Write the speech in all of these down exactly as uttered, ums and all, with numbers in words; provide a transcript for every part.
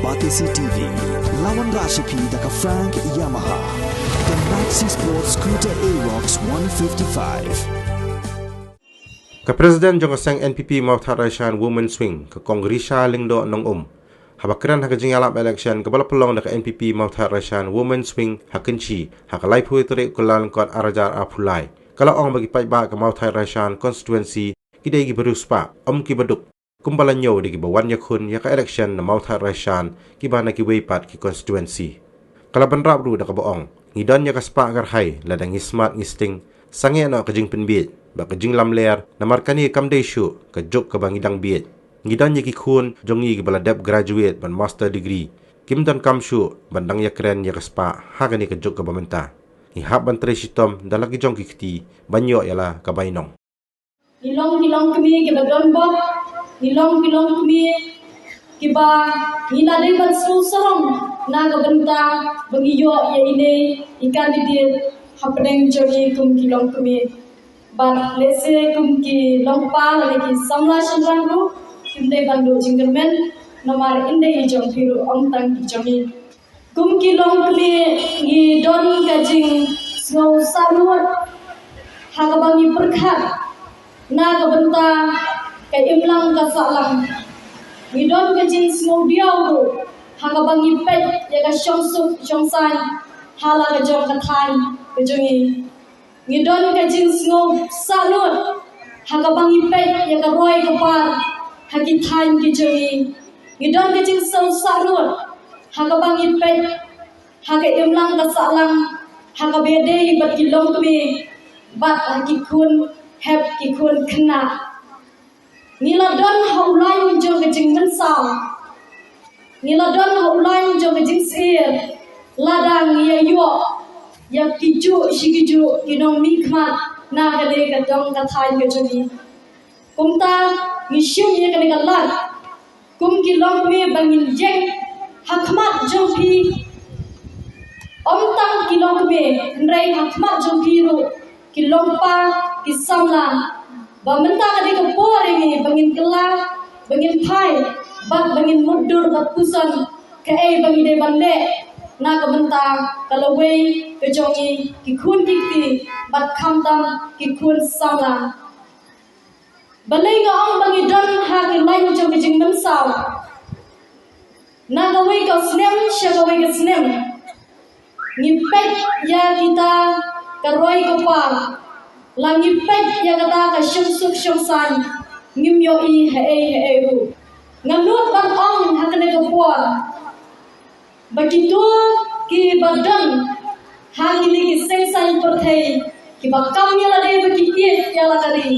Batesi T V, lawan Rashipi da ka Frank Yamaha. The Maxi Sports Scooter Aerox one fifty-five. Ka President jong ka seng N P P Mawthadraishan Women's Wing, ka Kong Risha Lyngdoh Nongum, haba kren ha ka jingïalap election kaba la pynlong da ka N P P Mawthadraishan Women's Wing ha Kynshi ha ka laiphew tarik Kyllalyngkot arhajar arphew lai, ka la ong ba ki paidbah ka Mawthadraishan constituency ki dei kiba riewspah, ym kiba duk, kumba la ñiew da kiba wan ïakhun ïa ka election na Mawthadraishan kiba na kiwei pat ki constituency. Ka la bynrap ruh da kaba ong, ngi don ïa ka spah ka rhai lada ngi smat ngi sting, sangeh noh ka jingpynbiej bad ka jinglamler, namar kane kam dei shuh ka juk kaba ngi dang biej. Ngi don ïa ki khun jong ngi kiba la dep graduate bad master degree, kim donkam shuh ban dang ïakren ïa ka spah ha kane ka juk kaba mynta. Ngi hap ban trei shitom da la ki jong ki kti ban ïoh ïa la ka bainong. Ngi long ki longkmie kiba don bor, ngi long ki longkmie kiba ngi la dei ban sngewsarong na ka bynta ba ngi ïoh ïa ine i candidate hapdeng jong ngi kum ki longkmie. Bad lehse kum ki longpa lane ki samla shynrang ruh kim dei ban duh jingkyrmen, namar ym dei i jong phi ruh, ym tang i jong ngi. Kum ki longkmie ngi don ka jingsngewsahnut ha kaba ngi pyrkhat na ka bynta ka imlang ka sahlang. Ngi don ka jingsngewdiaw ruh ha kaba ngi peit ïa ka shongsuk shongsaiñ ha la ka jong ka thaiñ ka jong ngi. Ngi don ka jingsngewsahnut ha kaba ngi peit ïa ka roi ka par ha ki thaiñ ki jong ngi. Ngi don ka jingsngewsahnut ha kaba ngi peit ha ka imlang ka sahlang ha kaba ïadei bad ki longkmie bad ha ki khun hep ki khun khynnah. Ngi la don ha u lain jong ka jingmynsaw. Ngi la don ha u lain jong ka jingsyier lada ngi ïa ïoh ïa kijuh shi kijuh ki nongmihkhmat na kane ka dong ka thaiñ ka jong ngi. Kumta ngi shim ïa kane ka lad kum ki longkmie ba ngin ïeng ha khmat jong phi. Ym tang ki longkmie, hynrei ha khmat jong phi ruh ki longpa, ki samla, ba mynta ka dei ka por ïa ngi ba ngin kylla, ba ngin phai bad ba ngin mutdur bad puson kaei ba ngi dei ban leh na ka bynta ka lawei ka jong ngi ki khun ki kti bad khamtam ki khun samla. Balei nga ong ba ngi don ha ki lain jong ka jingmynsaw? Na kawei ka snem sha kawei ka snem ngi peit ïa kita ka roi ka par, la ngi peit ïa kata ka shongsuk shongsaiñ, ngim ïohi haei haei ruh. Nga nud ban ong ha kane ka por ba kito kiba don ha kine ki seng saiñ pyrthei kiba kam ïa lade ba ki ïeit ïa la ka ri,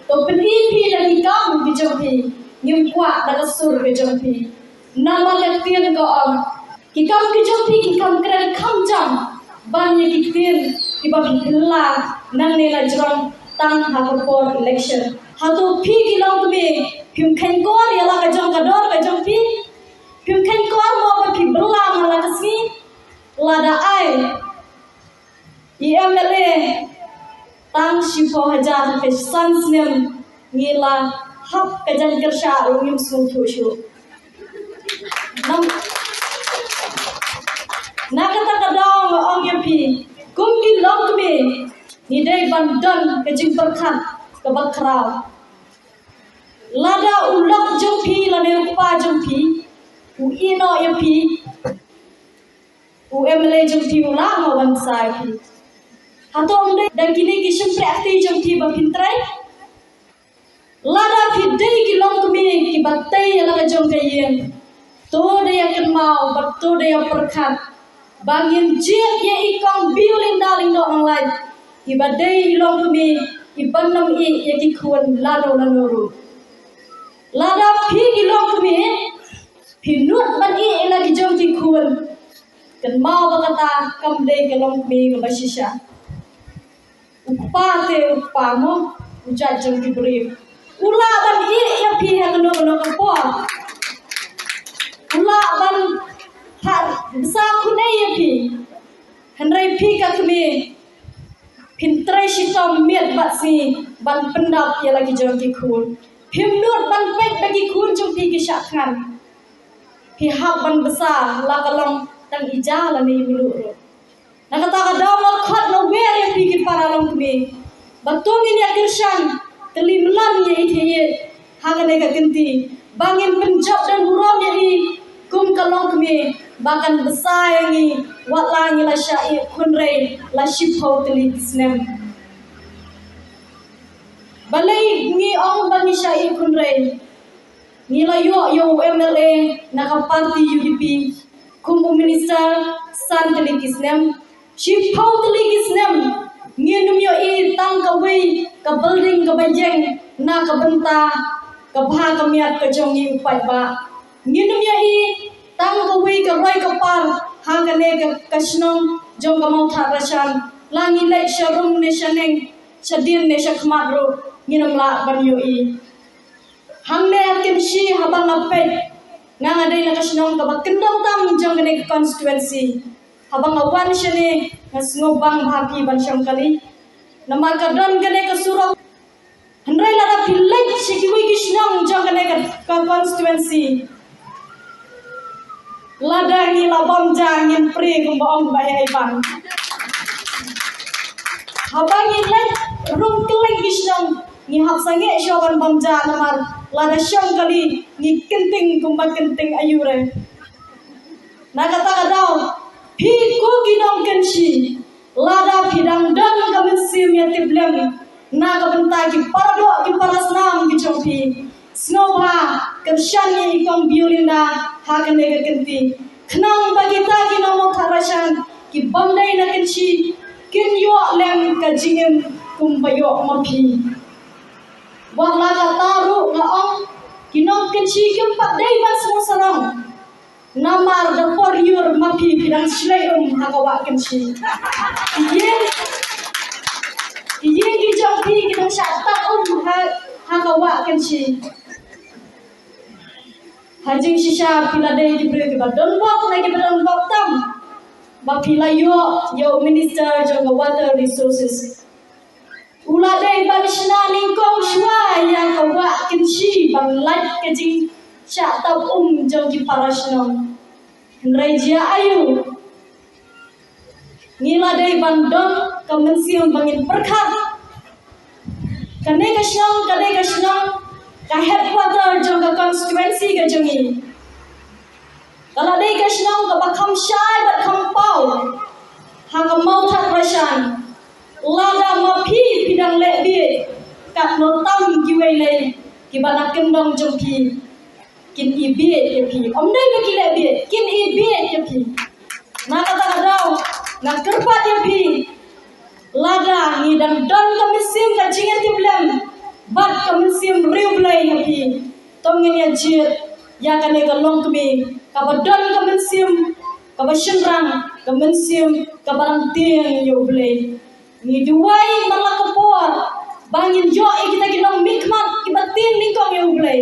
to pyni phi da ki kam ki jong phi, ngim kwah da ka sur ka jong phi. Namar ka ktien ka ong, ki kam ki jong phi ki kham kren kham jam ban ïa ki ktien kiba phi pynlah nangne na jrong tang ha ka por election. Hato phi ki longkmie phim kheiñkor ïa la ka jong ka dor ka jong phi? Phim kheiñkor mo ba phi bylla man la ka sngi? Lada ai i M L A tang shiphew hajar, ka san snem ngi la hap ka jaiñkyrshah ruh ngim sngewthuh shuh. Nam, na kata ka daw nga ong ïa phi, kum ki longkmie ngi dei ban don ka jingpyrkhat kaba khraw. Lada u lok jong phi lane u kpa jong phi u ïeh noh ïa phi, u M L A jong phi u lah noh ban sa ïa phi. Hato ym dei da kine ki shympriahti jong phi ba phin trei? Lada phi dei ki longkmie kiba tei ïa la ka jong ka ïing, to da ïa kynmaw bad to da ïa pyrkhat ba ngin jied ïa i Kong Biu Linda Lyngdoh Nonglait, iba dei i longkmie iba nym ïeh ïa ki khun lano lano ruh. Lada phi ki longkmie phi nud ban ïeh ïa la ki jong ki khun, kynmaw ba kata kam dei ka longkmie kaba shisha. U kpa te u kpa mo, u jait jong ki briew. U lah ban ïeh ïa phi ha kano kano ka por. U lah ban phah bsa khun ïa phi. Hynrei phi ka kmie phin trei shitom miet bad sngi ban pyndap ïa la ki jong ki khun. Phim nud ban peit ba ki khun jong phi ki shah thngan. Phi hap ban bsa la ka long tang i ja lane i mluh ruh. Na kata ka daw nga khot nga wer ïa phi ki para longkmie ba to ngin ïa kyrshan tylli mlan ïa i thie ha kane ka kynti ba ngin pynjop don burom ïa i kum ka longkmie ba kan bsa ïa ngi wat la ngi la shah ïeh khun rei la shiphew tylli ki snem. Balei ngi ong ba ngi shah ïeh khun rei? Ngi la ïoh ïa u M L A na ka party U D P kum u minister san tylli ki snem. Shiphew tylli ki snem ngin ym ïohi tang kawei ka building kaba ïeng na ka bynta ka bha ka miat ka jong ngi u paidbah. Ngin ym ïohi tang kawei ka roi ka par ha kane ka, ka shnong jong ka Mawthadraishan. La ngi leit sha rum ne sha neng, sha dien ne sha khmat ruh ngin ym lah ban ïohi. Hangne ha Kynshi haba nga peit, nga nga dei na ka shnong kaba kyndong tam jong kane ka constituency. Haba nga wan shane nga sngewbang bha phi ban shong kali. Namar ka don kane ka surok. Hynrei lada phi leit sha kiwei ki shnong jong kane ka, ka constituency, lada ngi la bam ja ngin prie kumba ong ba hei bang. Haba ngi leit rung kylleng ki shnong ngi hap sangeh shuwa ban bam ja namar lada shong kali ngi kynting kumba kynting aïu re. Na kata ka daw phi ko ki nong Kynshi, lada phi dang don ka mynsiem ïa tiplem na ka bynta ki para doh ki para snam ki jong phi, sngewbha kyrshan ïa i Kong Biolinda ha kane ka kynti. Khnang ba kita ki nong Mawthadraishan ki bym dei na Kynshi kin ïoh lem ka jingim kumba ïoh ma phi. Wat la kata ruh nga ong ki nong Kynshi kim pat dei ban sngewsarong. Namar da por ïur ma phi ki dang shlei um ha ka wah Kynshi. Ki ïing, ki ïing ki jong phi ki dang shah tap um ha, ha ka wah Kynshi. Ha jingshisha phi la dei ki briew kiba don bok ne kiba don bok tam ba phi la ïoh ïa u minister jong ka water resources. U la dei ban shna nyngkong shuwa ïa ka wah Kynshi ban lait ka jingshah tap um jong ki para shnong. Hynrei jia aïu ngi la dei ban don ka mynsiem ba ngin pyrkhat. Kane ka shnong ka dei ka shnong ka headquarter jong ka constituency ka jong ngi. Ka la dei ka shnong kaba kham shai bad kham paw ha ka Mawthadraishan. Lada ma phi phi dang leh bieit katno tam kiwei lei kiba na kyndong jong phi kin i bieit ïa phi. Ym dei ba ki leh bieit, kin i bieit ïa phi. Na kata ka daw nga kyrpad ïa phi. Lada ngi dang don ka mynsiem ka jingïatiplem bad ka mynsiem riewblei ha phi, to ngin ïa jied ïa kane ka longkmie kaba don ka mynsiem kaba shynrang, ka mynsiem kaba dang tieng ïa U Blei. Ngi duwai man la ka por ba ngin ïoh ïa kita ki nongmihkhmat kiba tieng nyngkong ïa U Blei.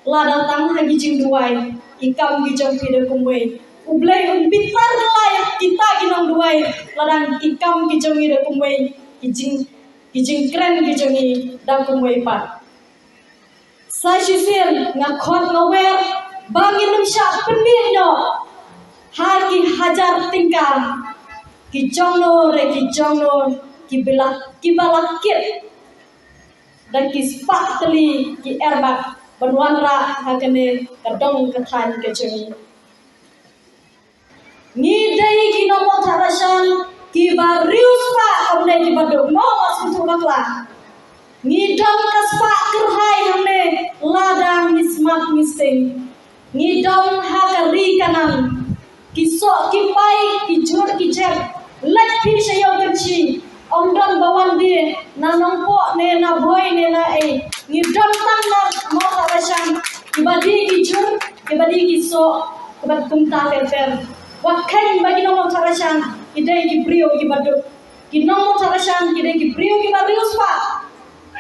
Lada tang ha ki jingduwai ki kam ki jong phi da kumwei, U Blei un bitar kylla ïa kita ki nongduwai. Lada ki kam ki jong ngi da kumwei, ki jing, ki jingkren ki jong ngi da kumwei pat. Sa shisien nga khot nga wer ba ngin ym shah pynbiej noh ha ki hajar tyngka ki jongno re ki jongno kiba la, kiba la kit da ki spah tylli ki airbag ban wanrah ha kane ka dong ka thaiñ ka jong ngi. Ngi dei ki nong Mawthadraishan kiba riewspah, ym dei kiba duk, mo ba sngewthuh bakla. Ngi don ka spah kyrhai hangne lada ngi smat ngi sting. Ngi don ha ka ri Kanan. Ki soh ki pai, ki jur ki jep. Leit phi sha ïew Kynshi, ym don ba wan die na Nongpoh ne na Bhoi ne na ei. Ngi don tang na Mawthadraishan kiba die ki jur, kiba die ki soh, kiba kumta ter ter. Wat kheiñ ba ki nong Mawthadraishan ki dei ki briew kiba duk. Ki nong Mawthadraishan ki dei ki briew kiba riewspah,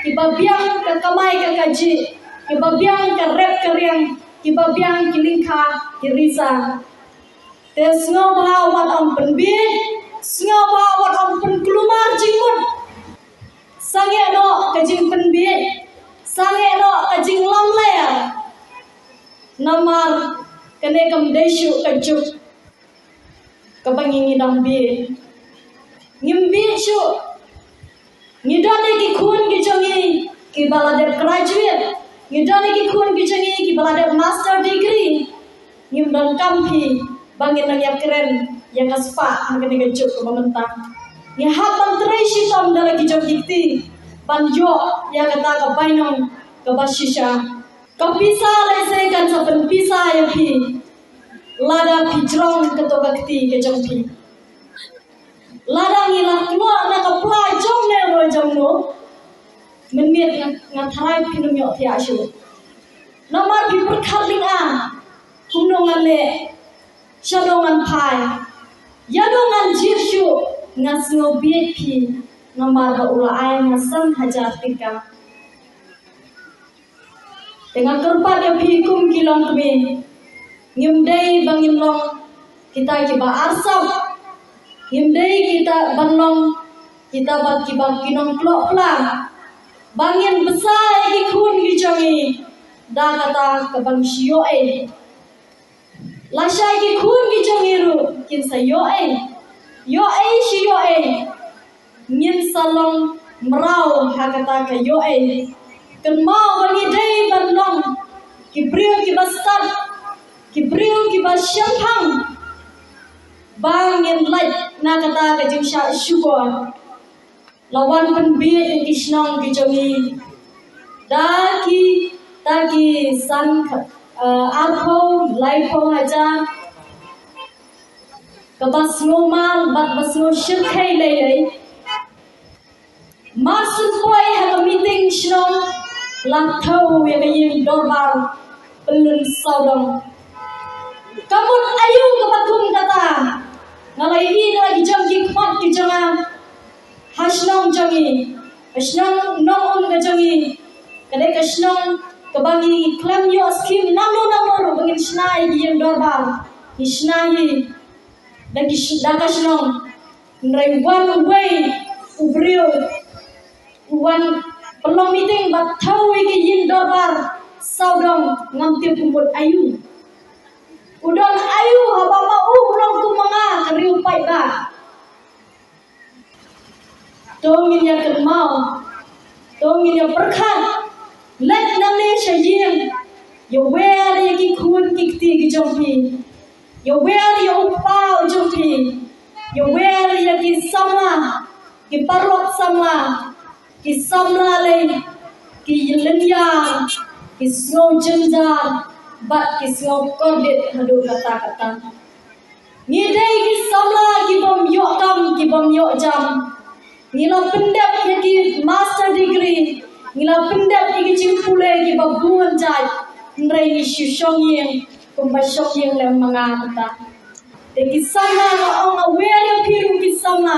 kiba biang ka kamai ka kajih, kiba biang ka rep ka riang, kiba biang ki lyngkha ki risa. Te sngewbha wat ym pynbiej, sngewbha wat ym pynkulmar jingmut. Sangeh noh ka jingpynbiej, sangeh noh ka jinglamler. Namar Kane kam dei shuh ka juk kaba ngi ngi dang bieit. Ngim bieit shuh. Ngi don ïa ki khun ki jong ngi kiba la dep graduate. Ngi don ïa ki khun ki jong ngi kiba la dep master degree. Ngim donkam phi ba ngin nang ïakren ïa ka spah ha kane ka juk kaba mynta. Ngi hap ban trei shitom da la ki jong ki kti ban ïoh ïa kata ka bainong kaba shisha. Ka pisa lehse kan sa pynpisa ïa phi lada phi jrong kato ka kti ka jong phi. Lada ngi la kynnoh na ka pla jong ne ruh jong no, mynmiet nga, nga tharai phin ym ïoh thiah shuh. Namar phi pyrkhat lynga, kumno ngan leh, shano ngan phai, ïano ngan jied shuh. Nga sngew bieit phi namar ba u la ai nga san hajar tyngka. Te nga kyrpad ïa phi kum ki longkmie, ngim dei ba ngin long kita kiba arsap, ngim dei kita ban long kita ba kiba ki nongkloh pla, ba ngin bsa ïa ki khun ki jong ngi da kata kaba ngi shu ïoh ei. Lashai ki khun ki jong ngi ruh kin sa ïoh ei, ïoh ei shi ïoh ei. Ngin sa long mraw ha kata ka ïoh ei. Kynmaw ba ngi dei ban long ki briew kiba stad, ki briew kiba shemphang, ba ngin lait na kata ka jingshah shukor. La wan pynbieit ïa ki shnong ki jong ngi da ki, da ki san, eh, arphew laiphew hajar. Kaba sngewmal bad ba sngewshyrkhei lei lei. Mar shu poi ha ka meeting shnong, la thew ïa ka ïing dorbar pyllun sawdong. Ka mut aïu kaba kum kata? Nga la ïohi da la ki jong ki khmat ki jong nga ha shnong jong ngi, ha shnong Nongum ka jong ngi. Ka dei ka shnong kaba ngi khlem ïoh skim nangno nangno ruh ba ngin shna ïa ki ïing dorbar. Ngi shna hi da ki sh-, da ka shnong. Hynrei wan uwei u briew, u wan pynlong meeting bad thew ïa ki ïing dorbar sawdong, ngam tip u mut aïu. U don aïu haba ma u u long kum ma nga ka riew paidbah. To ngin ïa kynmaw, to ngin ïa pyrkhat. Leit nangne sha ïing, ïa wer ïa ki khun ki kti ki jong phi, ïa wer ïa u kpa u jong phi, ïa wer ïa ki samla, ki paralok samla, ki samla lei, ki lynñiar, ki sngew jynjar bad ki sngew kordit haduh katta katta. Ngi dei ki samla ki bym ïoh kam, ki bym ïoh jam. Ngi la pyndep ïa ki master degree, ngi la pyndep ïa ki jingpule kiba bun jait, hynrei ngi shu shong ïing kumba shong ïing lem ma nga mynta. Te ki samla, nga ong nga wer ïa phi ruh ki samla,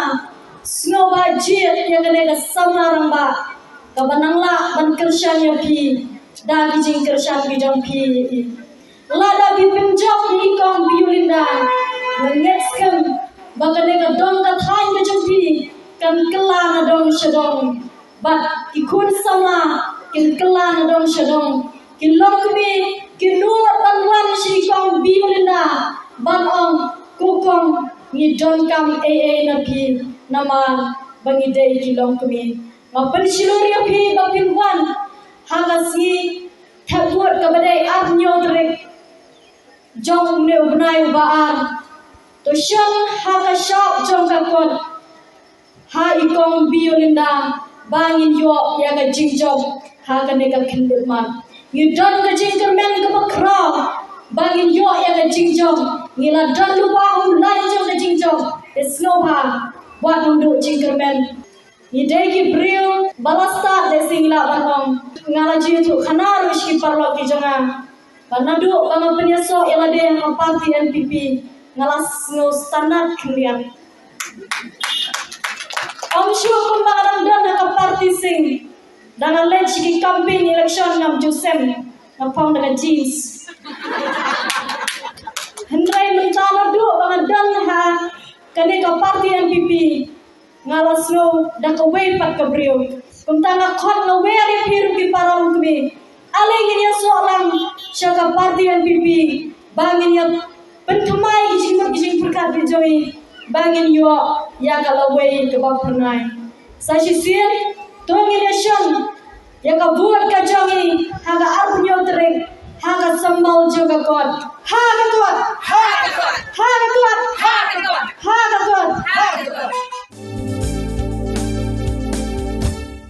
sngewbha jied ïa kane ka samla rangbah kaba nang lah ban kyrshan ïa phi da ki jingkyrshan ki jong phi. Lada phi pynjop ïa i kong Biolinda, nga ngeit skhem ba kane ka dong ka thaiñ ka jong phi kan kylla na dong sha dong. Bad ki khun samla kin kylla na dong sha dong. Ki longkmie kin nud ban wan sha i kong Biolinda ban ong, ko kong, ngi donkam ei ei na phi namar ba ngi dei ki longkmie. Nga pynshlur ïa phi ba phin wan ha ka sngi thep vote kaba dei arphew hynñiew tarik jong une u bnai uba ar. To shon ha ka shop jong ka kot ha i kong Biolinda ba ngin ïoh ïa ka jingjop ha kane ka khyndiat mat. Ngi don ka jingkyrmen kaba khraw ba ngin ïoh ïa ka jingjop. Ngi la don lypa ha u lad jong ka jingjop. Te sngewbha wat ym duh jingkyrmen. Ngi dei ki briew ba la stad, dei shisha ngi lah ban ong. Nga la ju ïathuh khana ruh sha ki paralok ki jong nga ba naduh ba nga pynïasoh ïa lade ha party N P P, nga la sngew standard khyndiat. Ym shuh kumba nga dang don ha ka party sing, dang leit sha ki campaign election ngam ju sem, nga phong da ka jeans. Hynrei mynta naduh ba nga don ha kane ka party N P P, nga la sngew da kawei pat ka briew. Kumta nga khot, nga wer ïa phi ruh ki para longkmie. Ale ngin ïasoh lang sha ka party N P P. ba ngin ïa pynthymmai ki jingmut ki jingpyrkhat ki jong ngi, ba ngin ïoh ïa ka lawei kaba phyrnai. Sa shisien to ngin ïa shon ïa ka vote ka jong ngi ha ka arphew tarik ha ka symbol jong ka kot.